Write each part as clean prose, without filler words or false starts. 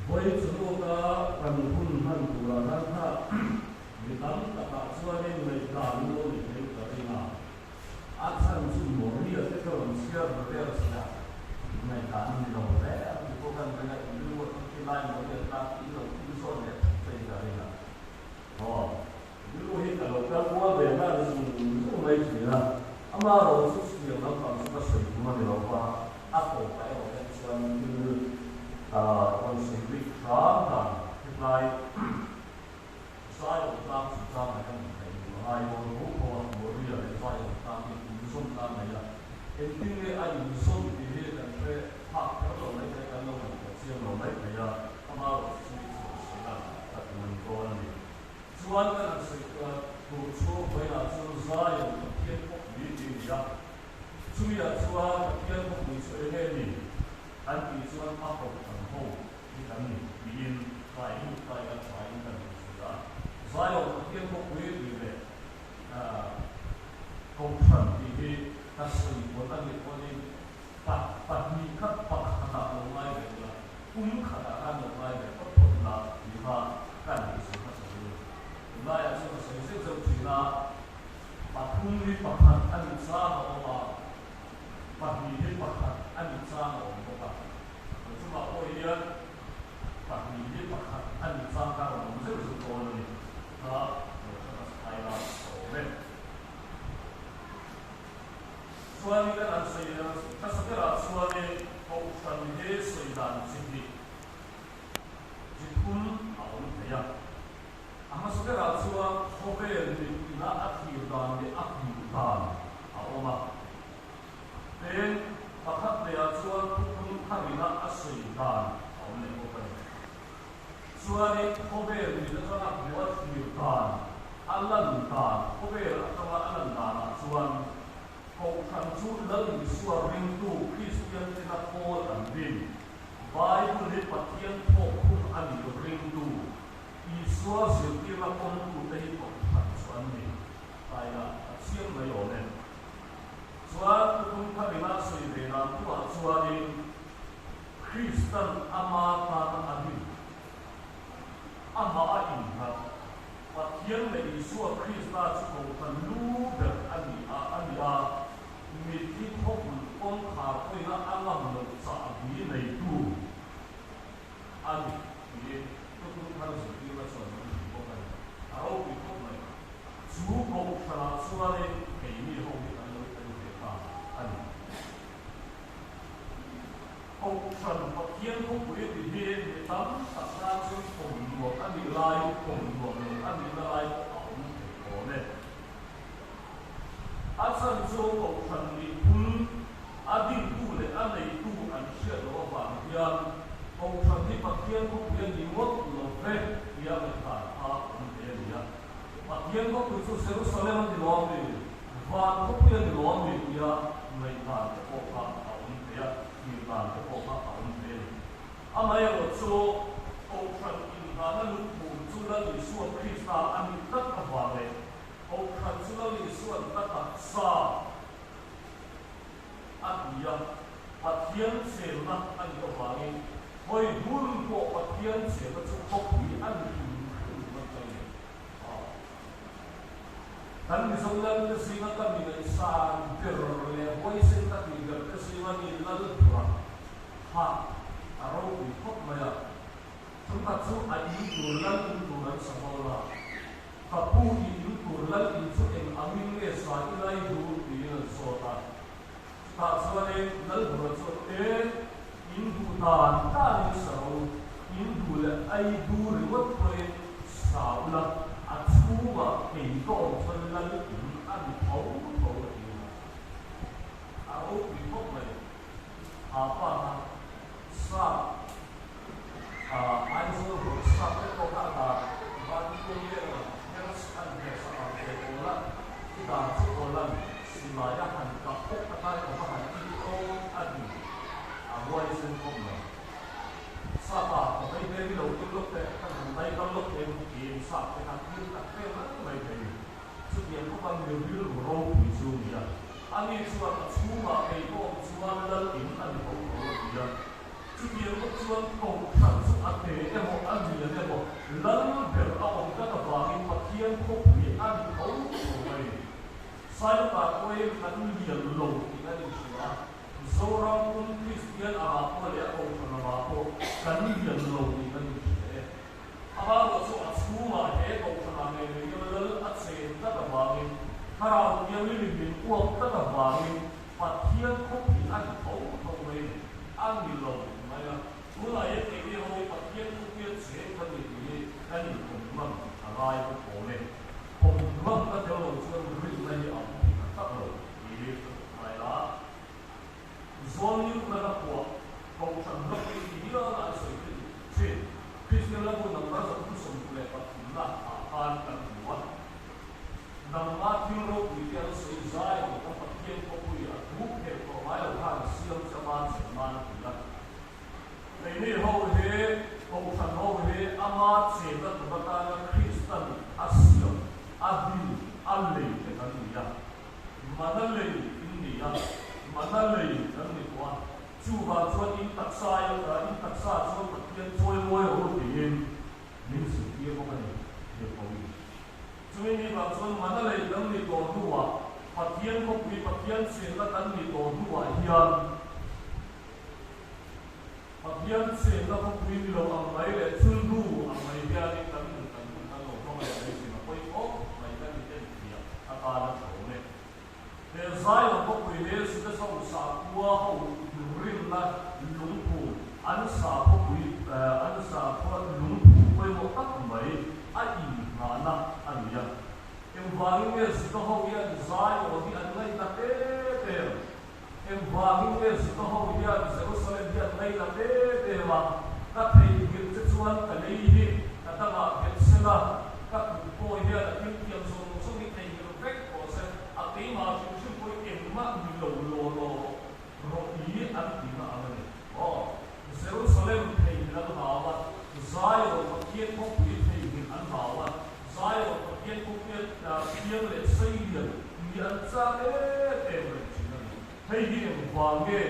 Vawi chulawka kan hun hman turah khan kha mi tam takah chuanin ngaihdan an lo ni thei ka ring a, a chhan chu Moria te ka rawn chhiar vel chhia ngaihdan a ni lo hle a ti pawh kan ring a, i rilru a thil lai Moria tan i lo thil zawn leh thut che i ka ring a. Aw, rilru hi ka lo kal kual ve nghal zung zung mai thin a, ama ro chu chutiang lampang chu ka sawi tum a ni lo va, a tawpah erawh hian chuan thil rawn sawi bik hram dan hetlai Zion tlang chungchangah hian ngaih duh a ngai dawn tho tho a, Moria leh Zion tlang hi inzawmna a nei a, engtin nge a inzawm tih hi kan hre phak kher lo mai thei, kan lo ngaihtuah chiang lo mai thei a. Ama rawh chu i chhuah sawi a, ka ti mai dawn a ni. Chuan kan han sawi tur chu vawiinah chuan Zion Pathian khawpui tih a ni a. Chumiah chuan Pathian khawpui chu eng nge ni? An tih chuan a hawp kan ho hi kan ni tiin kai lut ta ila thain kan han sawi a. Zion Pathian khawpui tih leh Kohhran tih hi ka sawi pawlh a nih pawhin pahnih kha pakhatah lo ngai ve ula, kum khatah khan lo ngai ve phawt phawt ula tih kha ka ni sawi hmasa zel a ni. Tunlaiah chuan ka sawi zeuh zeuh thin a, pathum hi pakhat a nih chang a awm a, pahnih hi pakhat a nih chang a awm bawk a. Chungah pawh hian pahnih hi pakhat a nih chang kha a rawn awm zeuh zeuh dawn a ni. Kha lo hre hmasa thai la a awm e. Chuanin kan han sawi hmasa berah chuanin Kohhran hi sawi dan chi hnih, chi thum a awm thei a. A hmasa berah chuan khawvel mipuina a thlir dan leh a hmuh dan a awm a. Tin, pakhat lehah chuan thuthlung tharina a sawi dan a awm leh bawk a ni. Chuanin khawvel mit atanga hmuh a thlir dan, a lan dan, khawvel atanga a lan danah chuan Kohhran chu Lal Isua ringtu Kristian tena pawl an din. Bible hi Pathian thawk hun a nih ringtu, Isua zirtirna pawmtute hi Kohhran chu an ni. Taia a chiang mai awm e. Chuan Thuthlung Tharina sawi ve dan thuah chuanin, Kristan ama tana a rin, amah a innghat, Pathian leh Isua Krista chu kohhran lu ber a ni a, a ni a, mitthi khawpul kawngkhar pawina a ngam loh chahbi neitu a ni tiin Thuthlung Thar zirtirna chuan min hrilh bawk a ni. A ropui khawp mai. Chu kohhranah chuanin keini ho hi kan lo tel ve ta a ni. Kohhran Pathian khawpui ti hi mi tam tak tan chuan awm nuam a nih laiin awm nuam lo a nihna lai pawh a awm thei awm e. A chhan chu Kohhran nihphung a dingtu leh a neitu an hriat loh avang hian Kohhran hi Pathian khawpui a ni ngawt lo ve tia ngaihdan kha awm thei a ni a. Pathian khawpui chu Jerusalem a ni lo ami? Van khawpui a ni lo ami tia ngaihdan te pawh kha a awm thei a, thlir dan te pawh kha a awm thei a ni. Amaherawh chu Kohhran inngahna lungphum chu Lal Isua Krista a nih tlat avang leh Kohhran chu Lal Isua'n ka taksa a ti a, Pathian chenna a nih avangin hawi hun pawh Pathian chenna chu khawpui a ni hrim hrim ringawt mai a ni. Kan Mizo Lal te zinga ka mi ngaihsan ber leh huaisen ka tih ber te zinga mi Lal bura kha a ropui khawp mai a. Chungkhat chu a in tur Lal in tur an sa dawn a, ka pu i in tur Lal in chu eng angin nge sa i lai duh tiin an zawt a. Chutah chuanin Lal bura chuan e, in duh dan danin sa ro, in duh leh ai du ringawt pawhin sa ula, a chhungah kei ka awm chuan Lal in a ni tho tho a ti a. A ropui khawp mai. Ha pa kha sap Aizawl rawh sap te pawh kha a dar van tum leh a hers an hersa ang ve awl a, chu dar chu awlan silai a han kap pawk atan ka va han in awn a ti a huaisen khawp mai. Sapa ka vei hmel hi lo tum lawk teh, kan han dai kam lawk teh ang tiin sap te khan thil tak vel mai mai thei ni. Chutiang khawpa mi rilru ropui chu a ni a, ani chuan a chhungah kei pawh chuan lal in a ni tho tho a ti a. Chutiang bawk chuan Kohhran chu a te emaw a lian emaw lal ber a awm tlat avangin Pathian khawpui a ni tho tho mai. Sailukah pawhin kan lian lo tih kan inhria a, Zoram pum Kristian angah pawh leh a Kohhran angah pawh kan lian lo tih kan inhria e. Amaherawh chu a chhungah he Kohhranah ngei ngei hian lal a chen tlat avangin, Thlarau Thianghlimin min uap tlat avangin Pathian khawpui a ni tho tho mai ni, a ni lo mai a. Tunah hian keini ho hi Pathian khawpuia cheng kan ni tih hi kan inpawm ngam a ngai bawk awm e. Pawm ngam ka tel lo chuan rinna hi a awm thei tak tak lo tih hi ka duh ngai a. Zawlniuk laka phuah Kohhran hlawpui ti hial an sawi thin thin. Kristian lambu number 323 na ah khan kan hmu a. Nangma thil ropui te an sawi zai ang kha Pathian khawpui a thu phel tawh ngai lo khan siam che man che man a ti a. Keini ho hi Kohhran ho hi ama chenna tur atana Kristan a siam, a din, a lei te kan ni a. Mana lei in ni a, mana lei kan ni tawh a. Chuvang chuan in taksa in taksa chuan Pathian chawi mawi rawh u tiin min zirtir bawk a ni, tih a pawi. Chumi ni vang chuan mana lei kan ni tawh hnuah, Pathian khawpui Pathian chenna kan ni tawh hnuah hian Pathian chenna khawpui ni lo ang mai leh chulhnu ang mai hianin kan nun kan hun kan lo hmang leh mai thin a pawi khawp mai kan inenfiah atan a tha awm e. He Zion khawpui hi Juda sakhua ho rinna lungphu an sakhawpui an sakhua lungphu pawimawh tak mai a inngahna a ni a. Engvangin nge Juda ho hian Zion hi an ngaihna em em? Engvangin nge Juda ho hian Jerusalem hi an ngaihna em em a? Ka theihnghilh che chuan ka lei hi ka dangah nghet sela, ka kut pawh hian a thilthiam zawng zawng hi theihnghilh vek tawh se, a keimah hrim hrim pawhin engmah ni lo law law rawh i an tihna ang a ni. Aw, Jerusalem theihnghilh an hau a, Zion Pathian khawpui theihnghilh an hau a, Zion Pathian khawpuia thiang leh seilian ni an chak em em reng thin a ni. Hei hi engvang nge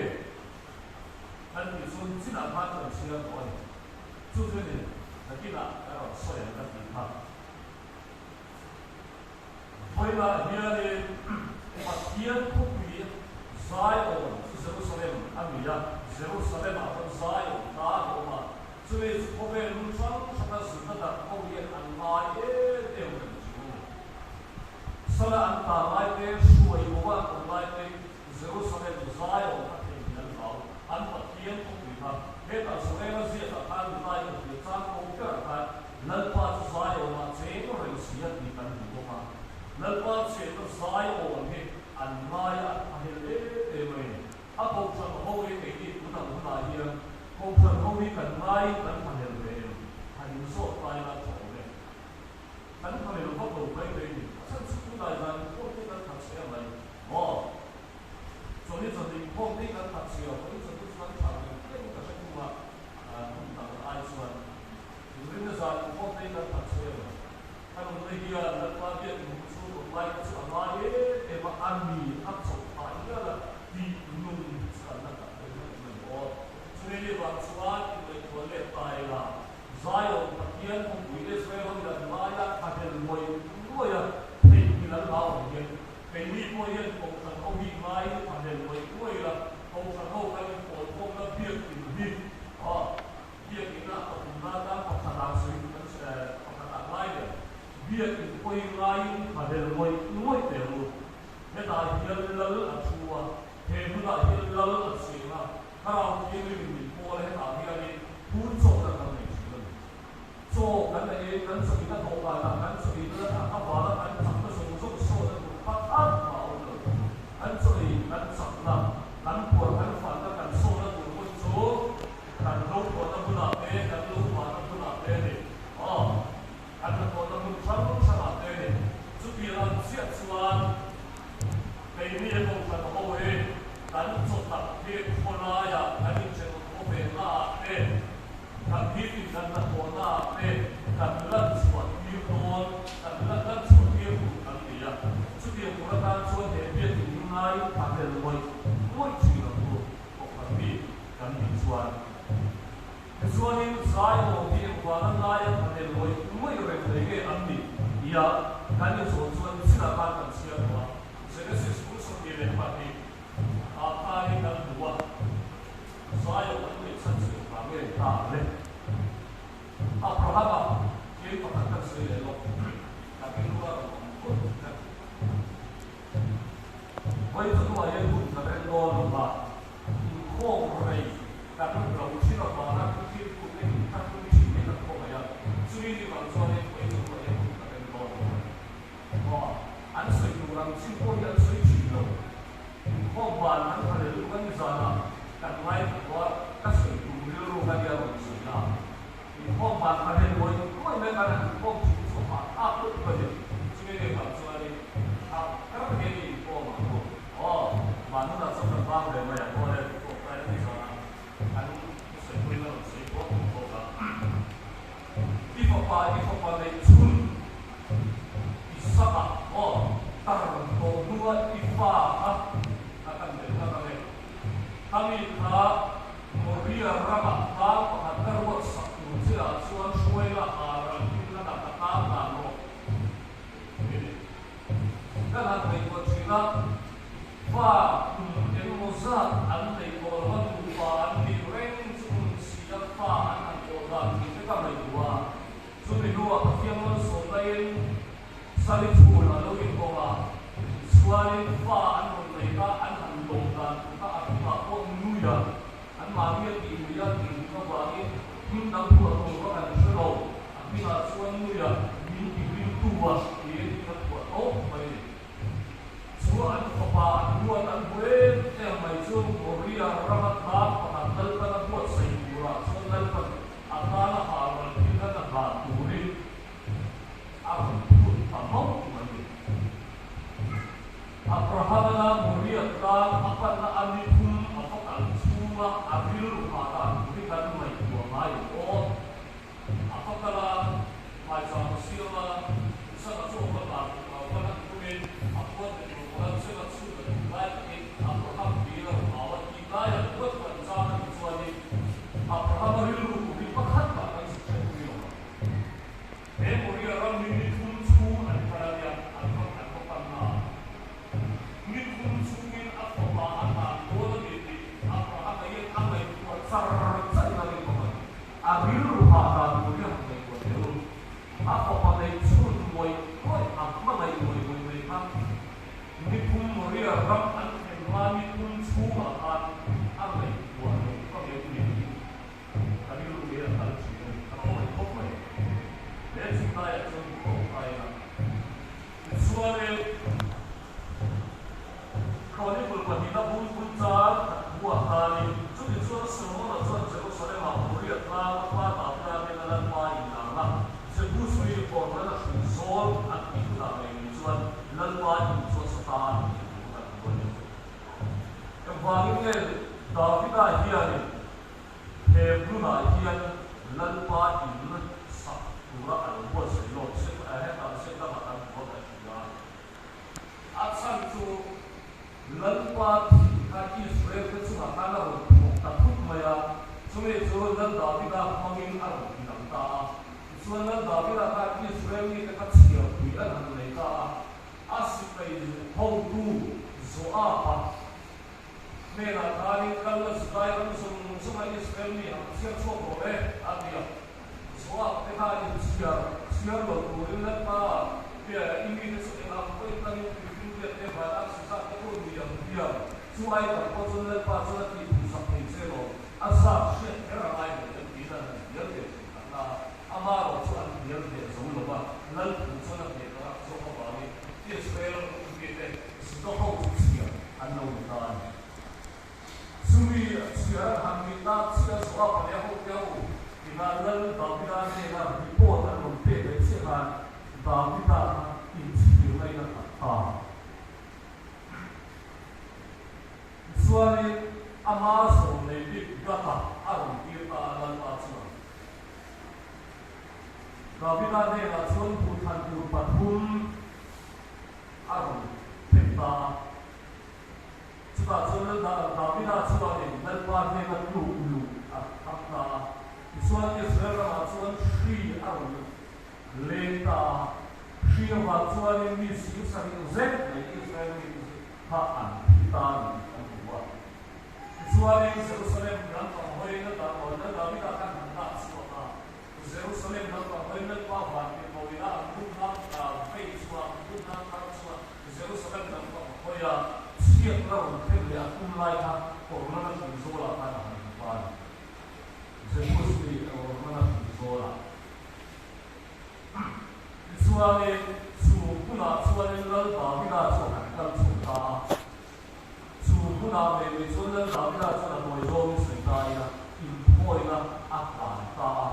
kan tih chuan chinah khan kan chhiar tawh a ni. Chu chu ni, nakinah ka rawn sawi ang ka tih kha. Vawilah hianin Pathian khawpui Zion chu Jerusalem a ni a, Jerusalem-ah chuan Zion ta a ni awm a, chumi chu khawvel hmun hrang hranga Juda darh ho hian an ngai em em reng thin a ni. Sala an ta lai te, hruai bo an awm lai te, Jerusalem Zion a thei hi an hlau, an Pathian khawpui kha. Hetah Zoela ziakah khan nulai ka hria chang ko berah khan Lalpa chu Zion-ah cheng reng si a tih kan hmu bawk a. Lalpa chhenna Zion hi an ngai a, a hel em em a ni. A kohhran ho hi keini tunang hunah hian kohhran ho hi kan ngaiin kan hahel ve em? Han inzawt ta ila tha awm e. Kan hahel vak lo mai mai ni. A chhan chu tunlai zan inkhawm te kan khat che a mai maw? Chawlhi chawlh inkhawm te kan khat che a, vawiin chawlh chu kan tha ve viau in ka hre thung a, hmun dang ai chuan. Rinna zan inkhawm te kan khat che a mai. Ka nunna hian Lalpa biak in hmu chu rawn lai kha chu a ngai em em a, a ni a chawlh phah hial a tih nun chu kan la tak em em a ni aw. Chumi ni vang chuan ingaihtuah let ta ila Zion Pathian khawpui Israel ho in an ngai a, a hel luai luai a, theihnghilh an hlau ang hian keini pawh hian Kohhran ho hi ngaiin a hel luai luai ila, Kohhran ho kan inpawlkhawmna biakin hi a biakin a pathumna atan pakhatah sawi kan pakhatah ngai leh biakin pawhin ngaiin a hel luai luai teh ang u. Hetah hian lal a thu a, he hmunah hian lal a cheng a, Thlarau Thianghlim min pawl a hetah hianin phun chawkna kan nei thin a ni. Chaw kan nei e, kan chaw in a dawhkanah kan chaw in la thak avanga kan chakna zawng zawng sawna tur pakhat mah a awm lo. Kan chaw ei, kan chakna, kan puar, kan fanna, kan sawna tur hmun chu kan lo tuahna hmunah te, kan lo vahna hmunah te a ni. Aw, kan hnathawhna hmun hrang hrangah te a ni. Chutiang ang chiah chuan keini a kohhran ho hi kan chaw tak hi khawlaiah kan inṭhenawm haw ve naah te, kan nitin kan hnathawhnaah te kan lan chhuah tir dawn, kan lan lan chhuah tir tur kan ni a. Chutiang tur atan chuan he biakin hi ngai a hel ngawih ngawih thin ang chu kohhran mi kan nih chuan. Chuanin zai awm hi engvanga laia thlahlel ngawih ngawih reng thei nge an nih tia kan inzawh chuan chinah khan kan chhiar tawh a. Genesis bung 22 ah khanin kan hmu a, zai awm an neih chhan chu engvang nge ni ta ang le? Abrahama thil pakhat kan sawi leh lawk, kan rilru a rawn awm phut tlat. Vawi chatuah hian hun ka reng dawn lo va, inkhawm rei kan lo thin avanga thuthiktute inthlahrung thin hi kan khawngaih a, chumi ni vang chuanin vawi chatuah hian hun ka reng dawn lo a ni. Aw, an sawi tur ang chin pawh hi an sawi thin lo. Inkhawm ban an tha leh lutuk a ni zanah kan ngaithla a, ka sawi tur rilru ka nia rawn sawi na. Inkhawm ban tha leh luai luai mai khan an inkhawm thin chu a thlak lutuk a ni. Chumi ni vang chuanin a kar nge ni inkhawm ang u. Aw, van hunah chuan kan vang ve mai ang aw le tih pawh kai a ni zanah kan sawi pawhin a rawn sawi bawk bawk a. I fapa, i fapa neih chhun i sak a, aw, tar tawh hnua i fa kha a kan belh ngat ang e. Khami kha Moria ramah tlang pakhat ka ruat sak tur che ah chuan hruaina a ral hlim hlanah ka tan dan rawh tih a ni. Kan han ngaihtuah thin a, fa kum engemaw zat an neih tawh lo a, nupa an nih reng chu kum si a fa an han tawh dan tih te ka ngaihtuah a. Chumi hnuah Pathian malsawm laiin Sali chhun a lo inhawng a, chuanin fa an rawn nei ta, an han lawm dan tur kha a hnungah pawh nui a, anmahni a tih lui a tih hlim avangin hming dang phuah tur va kan hre lo, a hmingah chuan nui a, min ti hlim tu a tiin hming a phuah tawp mai a ni. Chu an fapa an huat an hmu em em mai chu Moria rama tlang pakhat Lalpan a buatsaih turah chuan Lalpan a tana hahral thil a la hlan turin a rawn phut ta mauh mai ni. Abraham-a Moria tlang a panna a ni thum a va kal chhunga a rilru hah dan tur hi kan ngaihtuah ngai ang aw. A va kal a, hmaichang a siam a, Isaka chu a va hlan tur a va hlan tumin a khuat leh tur pawh a cheng a chhun a tum lai takin Abraham tiin a rawn au a, tih laiah ruat kan chang a nih chuanin Abraham-a rilru tur hi pakhat mah kan zuk hre pui lo ang. He Moria ram hi ni thum chhung an kal a nia, an va an va pan na a. Ni thum chhungin a fapa a hlan dawn a ni tih Abraham-a hian a ngaihtuah char char in a ring bawk a ni. A rilru hah dan tur hi a han ngaihtuah teh u. A fapa neih chhun ngawih ngawih a hmangaih ngawih ngawih mai kha ni thum Moria ram an thlen hma ni thum chhungah khan a ngaihtuah loh ka ngem ni tih Ka rilru hi a kal thin a ni, ka khawngaih khawp mai. He chhunlaiah chuan ka awm kai a. Tichuanin, Chronicle pahnihna bung bul char khat buah khanin, chuti chuan Solomona chuan Jerusalem-ah Moriah tlang a pa Davida hnena Lalpa inlarna Jebus mi Ornan a hrilh zawl an tih hunah ngei ngei chuan Lalpa in chu a sa ta a ni tih thu kan hmu a ni. Engvangin nge Davida hianin He hmunah hian Lalpa in sak tura a lo buatsaih lawk se hetah se dangah kan hmu a ka ti a. A chhan chu Lalpa thih kha Israel te chungah khan a rawn thawk ta thut mai a, chumi chu Lal Davida hmangin a rawn ti lang ta a. Tichuan Lal Davida khan Israel mite kha chhiarpui an han nei ta a, a sipai hotu Joab-a Hnenah khanin kal la Judai ram zawng zawnga Israel mi ang chhiar chhuak rawh le, a ti a. Joab te kha inchhiar chhiar lo turin Lalpa tia i mite chu eng ang pawhin kalin tuifinriat te van ang si zat te pawh ni ang tia chu ai tam pawh chuan Lalpa chuan a tih phusak thei che lo, a zat hriat kher a ngai lo em tiin an han hnial ve thin tak na a, ama erawh chu an hnial hneh zo lo va, Lal thu chuan a hneh ta zawk avangin Israel mite Juda ho chu chhiar an lo ni ta a ni. Chumi chhiar an han nih tak chiah zawh a pahnih a ho te ho ina Lal Davida hnena report an rawn pek leh chiah khan Davida kha inchhirna in a khat ta. Tichuanin ama zawm nei bik Gata a rawn tir ta a Lalpa chuan. Davida hnenah chuan duhthlan tur pathum a rawn thlen ta a. Chutah chuan Lal Davida chuanin Lalpa hnena tluk luh a thlang ta a. Tichuan Israel ramah chuan hri a rawn leng ta a, hri avang chuanin mi 70,000 zet mai Israel mite chu kha an thi ta a ni tih kan hmu a. Tichuanin Jerusalem lampang hawiin a dah awlna Davida khan han dah chhuak a, Jerusalem lampang hawiin Lalpa vantirhkohina an bunna vei chuan, bunna thar chuan Jerusalem lampang hawi a, chhiatna rawn thlen leh a tum lai kha Ornana thingzawlah khan a han hmu a ni. Jebus mi Ornana thingzawlah. Tichuanin chu hmunah chuanin Lal Davida chu a han kal chho ta a. Chu hmunah ngei mai chuan Lal Davida chuan a tawi zawngin sawi ta ila, inthawina a hlan ta a.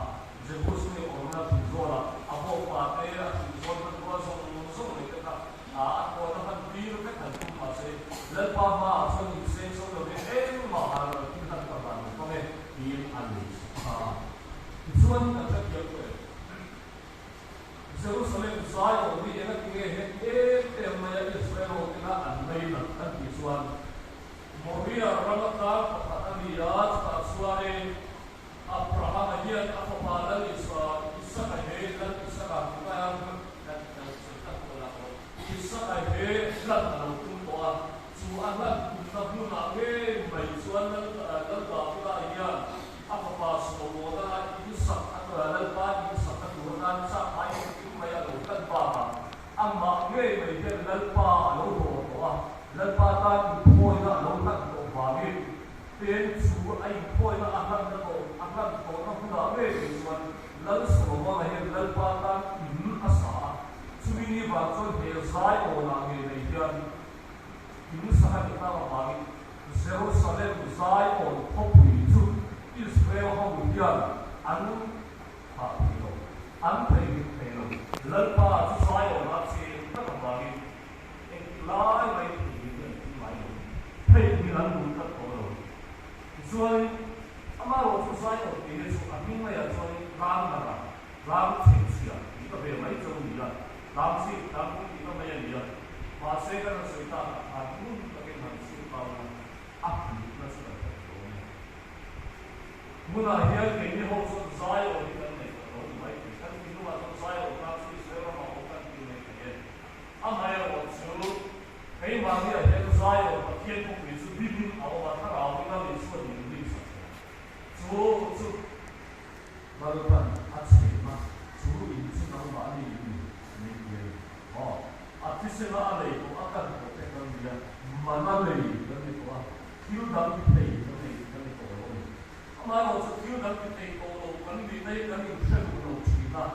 Jebus mi Ornana thingzawlah a bawkpa te, a thingzawl hmanrua zawng zawng mai te kha a tawna hman tir vek han tum mahse, Lalpa hmaah chuan inseng so lovin engmah hal lo thil hlan ka hlan lo fang e, tiin a lei sak ta a. Tichuan kan hrethiam tawh em? Jerusalem zai awm hi eng a ti nge he em em mai a Israel ho tena an ngainat kan tih chuan Moria rama tlang pakhat a ni a, chutah chuanin Abrahama hian a fapa Lal Isua, Isaka he Lal Isaka tunlai a kan kan sawi tak pawh lah lo, Isaka he hlan a lo tum tawh a, chu a hlan tumna hmunah ngei mai chuan Lal Lal Davida hian A fapa Solomona in sak a Lalpa in sak a tur atan chak ai engkim mai a lo hlan bakah amah ngei mai hian Lalpa a lo haw tawh a, Lalpa tan inthawina a lo hlan tawh vangin pen chu a inthawina a hlanna tawh a hlan tawhna hunah ngei mai chuan Lal Solomona hian Lalpa tan in a sa a, chumi ni vang chuan he zaiawnah ngei mai hian in sak a ni tak avangin Jerusalem Zion khawpui chu Israel ho hian an thah thei lo, an theihnghilh thei lo. Lalpa chu Zion-ah cheng tak avangin engti lai mai theihnghilh hi an tum ngai lo, theihnghilh an duh tlat tawh lo. Tichuanin, amaherawh chu Zion tih hi chu a hming maiah chuanin tlang dangah, tlang chhengchhia tih ka ve mai chauh a ni a, tlang chhip, tlang pum tihna mai a ni a. Mahse kan han sawi tak ah khan ngun takin han chhut tau ila, a hlutna chu kan hre thei dawn e. Hmunah hian keini ho chuan zai aw hi kan nei tawh lo ni mai thei. Kan thinlungah chuan zai aw tan chu Israel ramah awm kan ti mai thei e. Amaherawh chu keimahniah hian zai aw Pathian khawpui chu hlimin a awm a, thlarauin a lei chu a din rin sak thei. Chu chu Lalpan a chhem a, chu in chu nangmahni in ni min ti a ni. Aw, a thisena a lei tawh a kan tawh te kan ni a, mana lei kan ni tawh a, thil dang ti thei kan nei kan ni tawh lo a ni. Amaherawh chu thil dang ti thei tawh lo kan nih na hi kan inhre duh lo thin a,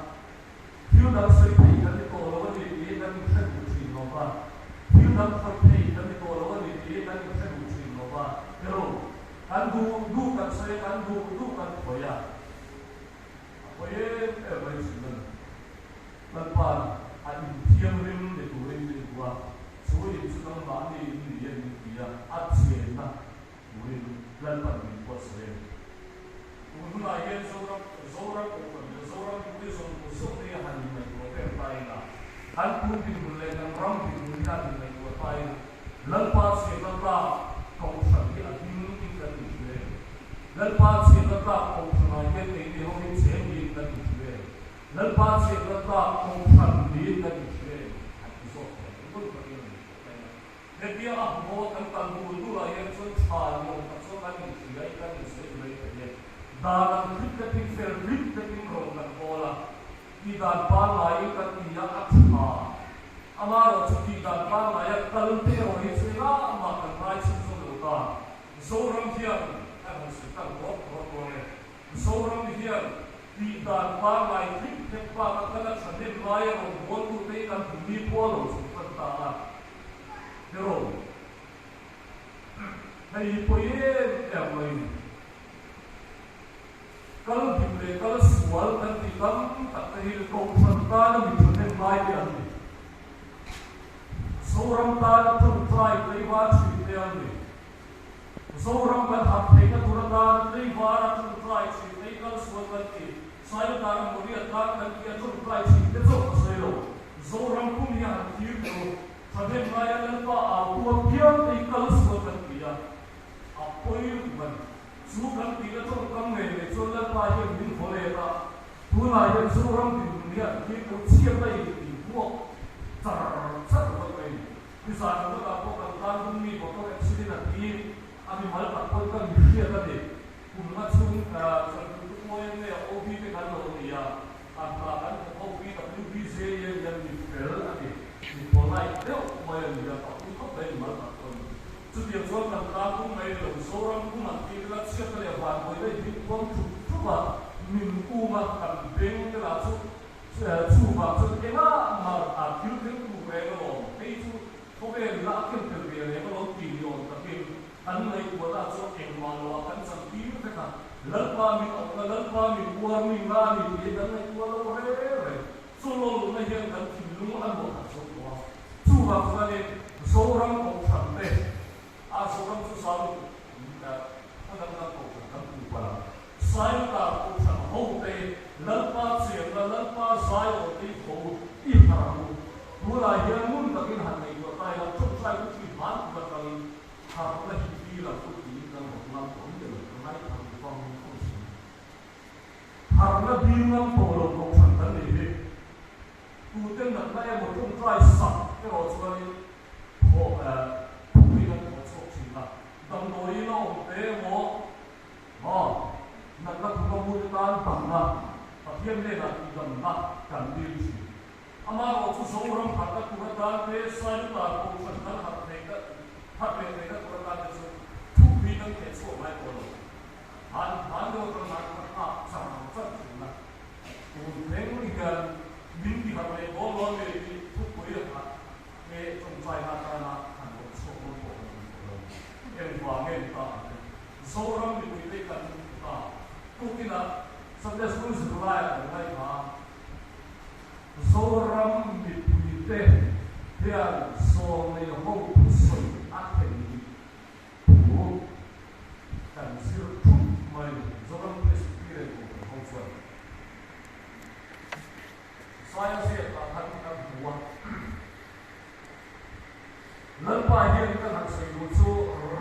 thil dang sawi thei kan ni tawh lo a ni tih hi kan inhre duh thin lo va, thil dang khawih thei kan ni tawh lo a ni tih hi kan inhre duh thin lo va, erawh kan duh duh kan sawi a, kan duh duh kan khawih a, a pawi em em mai thin a ni. Lalpa'n a inthianghlim ni turin min duh a, chu in chu nangmahni in ni e min ti a, a chenna turin Lalpa'n min buatsaih a ni. Tun hunah hian Zoram Zoram Kohhran leh Zoram mipui zawng zawng te hi a han inngaihtuah vel ta ila, kan tun dinhmun leh kan ram dinhmun hi han inngaihtuah ta ila, Lalpa chhiatna tlak Kohhran hi a ding in kan inhre em? Lalpa chhiatna tlak Kohhranah hian keini ho hi cheng niin kan inhre em? Lalpa chhiatna tlak kohhran niin kan inhria em? Han ti zawk thei ang ngun takin a ni tawh mai a. Hetia a hmuh kan kal dul dulah hian chuan tha ni awm tak chuan kan inhria i kan insawi mai thei e. Dan ang hlip takin fel hlip takin rawn kan kawl a, tih dan pangngai kan ti a, a tha. Amaherawh chu tih dan pangngaia kal te erawh hi chu engah mah kan ngai chhunzawm lo ta. Zoram hian a han sawi tak rawt rawt dawn e. Zoram hian tih dan pangngai hlip hlep bak a kal a thahnem lai a rawn bualtute hi kan hmu mi pawh a lo chhuk tan ta a. Hero, hei hi pawi em em mai ni. Kal dik leh kal sual kan tih tam tak te hi Kohhran tana mi thahnem lai te an ni. Zoram tana tawngtai tleivar thin te an ni. Zoram kan hak theihna tur atan tleivar a tawngtai thin te hi kal sual kan ti. Sailotara Moria tlang kan ti a tawngtai thin te chauh ka sawi lo. Zoram pum hi a han thlir teh u. Thahnem ngaia Lalpa au tu apiang te hi kal sual kan ti a, a pawi lutuk a ni. Chu kan tihna tawngkam ngei mai chuan Lalpa hian min vaw let a, tunah hian Zoram dinhmun hian thil lo chhiat a intih buak char char rawih mai ni. Nizan ringawtah pawh kan tan dum mi motor accident a thi a mimal tak pawn ka mi hriat a ni. Kum nga chhung chuan tu pawh eng nge OB te kan lo ni a, a hna kan thawk ho PWBJ hian mi fel a ni, mi polite deuh mai a ni a, ka pui khawp mai mimal tak pawn. Chutiang chuan kan tan tum mai ni lo, Zoram kum an tih ila chhiatna leh vanbuaina i ding kuam thup thup a, min um a, kan beng te lah chu chuvang chuan engah mah a thil thleng tur reng alawm, hei chu khawvel ila a ken tel ve reng alawm tih ni awm takin kan ngaihtuahna chuan engmah lo ah kan chan tir vek a, Lalpa min awmna, Lalpa min warning na a ni tih kan ngaihtuah lo reng reng. Chu lawlna hian kan thinlung a luah khat zo tawh a, chuvang chuanin Zoram Kohhran te, a Zoram chu Salu khaw dang dang Kohhran kan hmu palh a, Sailta Kohhran ho te, Lalpa chenna, Lalpa zaiaw te i tho i har ang u. Tunah hian ngun takin han ngaihtuah ta ila, tawngtai chu thi hman tur atangin harhna hi dil ang u tiin kan rawn ngam tawh miah lo, ka ngaithla ru vang vang si. Harhna dil ngam tawh lo kohhran kan nei hi. Tute natna emaw tawngtai sak erawh chuanin thawh thupui kan thawh chhuak thin a. Damdawiin a awm te emaw maw natna khuma mute tan damna, Pathian hnenah tihdamna kan dil thin. Amaherawh chu Zoram harhna tur atan te, Sailutar kohhran kan harh theihna harh leh theihna tur atan te chu thupui kan theh chhuak ngai tawh lo. Han han deuh atang nan kha nghak char char thin a, tun thleng hian min ti harh leh dawn lo nge tih thupui a khat nge tawngtaina atana han rawn chhuak dawn pawh kan tum tawh lo. Engvang nge ni ta ang le? Zoram mipuite kan ta tukinah Sunday School zirlaiah kan ngaihthla a, Zoram mipuite hian zawlnei ho thusawi a thlen dik Thu kan zir thup mai ni. Zoram Presbyterian Kohhran ho chuan Saia ziakah khan kan hmu a. Lalpa hian kan han sawi duh chu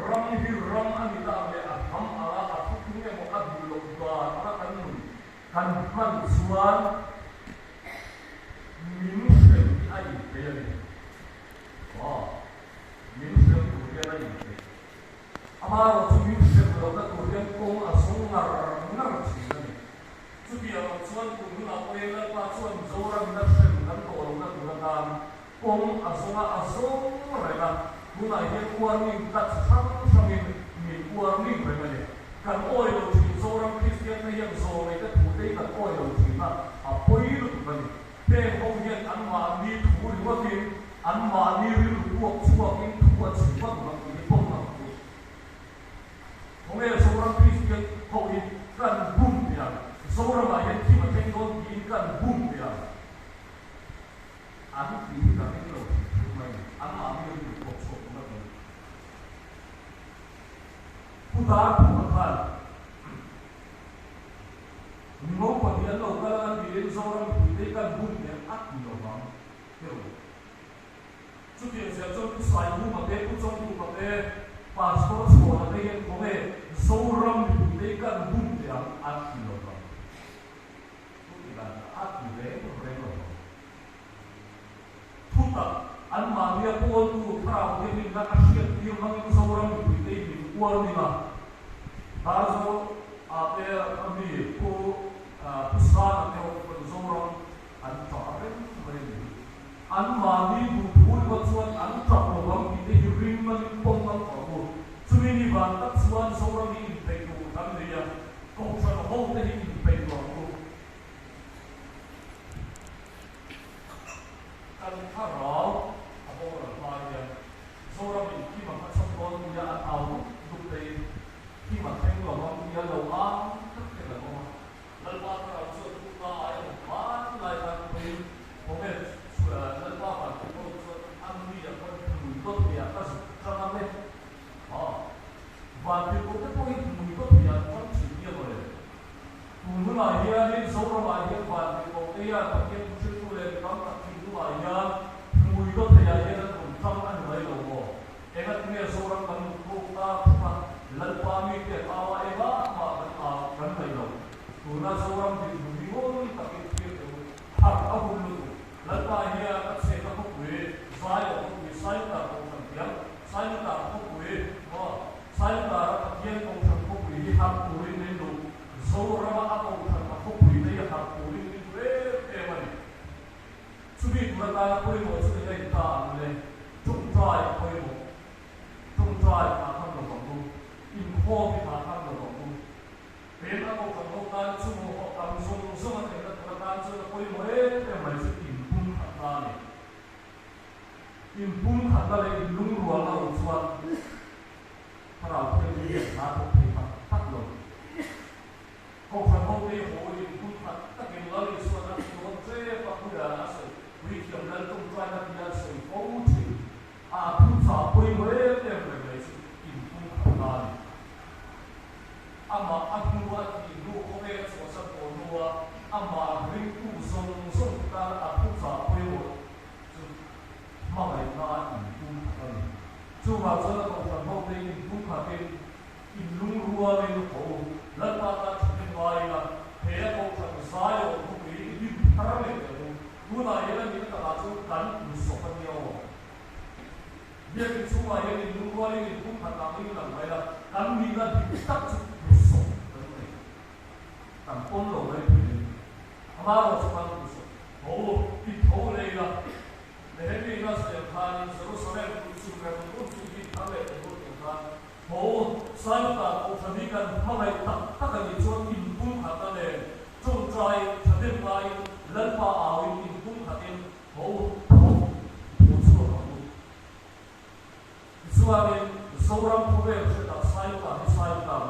ram hi ram a ni tak leh a hnam anga a thuthung emaw a duh loh dan anga kan nun kan hman chuan min hrem hi a inpeih a ni. Aw, min hrem tur hian a inpeih. Amaherawh chu min hrem lohna tur hian kawng a zawng ngar ngar thin a ni. Chutiang ang chuan tun hunah pawhin Lalpa chuan Zoramin a hrem kan tawh lohna tur atan kawng a zawng a, a zawng reng a. Tunah hian warning ta chi hrang hrangin min warning reng a ni. Kan awi lo thin Zoram Kristian te hian zawngei te thu te hi kan awi lo thin a, a pawi lutuk a ni. Heng ho hian anmahni thu ringawtin, anmahni rilru puak chhuakin thu a chim vak vak tih hi pawm ang chu. Khawnge Zoram Kristian ho hi kan bum nia, Zoramah hian thim a thleng dawn tiin kan bum nia. An tih hi ka ring lo hrim hrim mai ni, anmahni rilru puak chhuak ringawt mai. Pu Dar Phunga khan. Ngo pahnih an lo kal anga tiin Zoram mipuite hi kan bum nen a ti lo vang teu. Chutiang zel chuan Pu Saihuma te, Pu Chawngtupa te, Pastor Chhawna te hian khawnge Zoram mipuite hi kan bum teh ang a ti lo vang. Chu ti dan kha a ti reng reng lo vang. Thutak anmahnia pawltu thlarau thianghlimna a hriattir hmangin Zoram mipuite hi min uar ning a, Darzo ah te a mi Pu Pu Sana te ho pawn Zoram an tah reng mai a ni hi. Anmahni duhthu ringawt chuan an tap lo vang tih te hi ring manin pawm ang tawh u. Chumi ni van tak chuan Zoram hi inpeih tur kan nei a, Kohhran ho te hi inpeih tur ang u. Kan thlarau a boral hma hian Zoramin thim a hmachhawn dawn nia an au dup dup te in thim a thleng lo ang tia lo ang tak te kan awm a. Lalpa thlarau chuan tukna ai emaw hmanlai khan pawhin kawngel Lalpa van tih pawh chuan an mi a khawn hmui dawt nia ka zuk tang ang e. Van tih pawh te pawhin hmui dawt nia an tang thin nia mawle. Tun hunah hianin Zoramah hian Vantirhkoh te hian Pathian thu hriltu leh mi tam tak thinlungah hian hmui dawt theiah hian an rawn tang a ni mai lo maw? Engatinge Zoram kan lut tawk ta thup a, Lalpa mite an au a, engah Tuna Zoram dinhmun hi ngawn takin thlir teh u. Harh a hun lutuk. Lalpa hian a chhehna khawpui, Zion khawpui, Sailtar Kohhran tiang, Sailtar khawpui, maw, Sailtara Pathian Kohhran khawpui hi harh turin min duh. Zorama a Kohhran a khawpui te hi harh turin min duh em em a ni. Chumi tur atana pawimawh chu eng a in ta ang le? Tawngtai a pawimawh. Tawngtai thah tham lo vang u. Inkhawm i thah tham lo vang u. Peng a kohhran ho tan chu maw haw tam zawng zawng a theihna tur atan chuan a pawimawh em em mai chu inpum khatna a ni. Inpum khatna leh inlungrualna lo chuan Thlarau Thianghlim hian hna thawk thei tak tak lo. Kohhran ho te haw inpum khat takin Lal Isuan a ti dawn ṭep a puiah a sawi puithiam Lal ṭawngṭaina tia a sawi fo ṭhin. A thuchah pawimawh em em reng mai chu inpum khatna a ni. Amah a hnu a tih hnu khawvel a chhuahsan tawh hnua amah ringtu zawng zawng te tana a thuchah pawimawh chu hmangaihna a inpum khat a ni. Chuvang chuan a kohhran ho te inpum khatin inlungrualin ho Lalpa tan thahnem ngaina he a kohhran zai awm khawpui i hlim thar leh teh ang u. Tunah hian a nihna takah chuan kan insawp a nia aw. Biakin chhungah hian inlungrualin inpumkhat angin lang mai la, kan nihna dik tak chu hmusawp kan nei. Kan pawm lo mai thei a ni. Amaherawh chu kan hmusawp tho i tho lei la. Nehemia sawi ang khanin Jerusalem tui chim rem run chu i thar leh thei rut ang khan tho Sailutah Kohhran hi kan hmangaih tak tak a nih chuan inpumkhatna nen tawngtai thahnem ngaiin Lalpa auin inpumkhatin Tho tho tho chhuak ang u. Tichuanin Zoram khawvel hretah Sailutah hi Sailutah.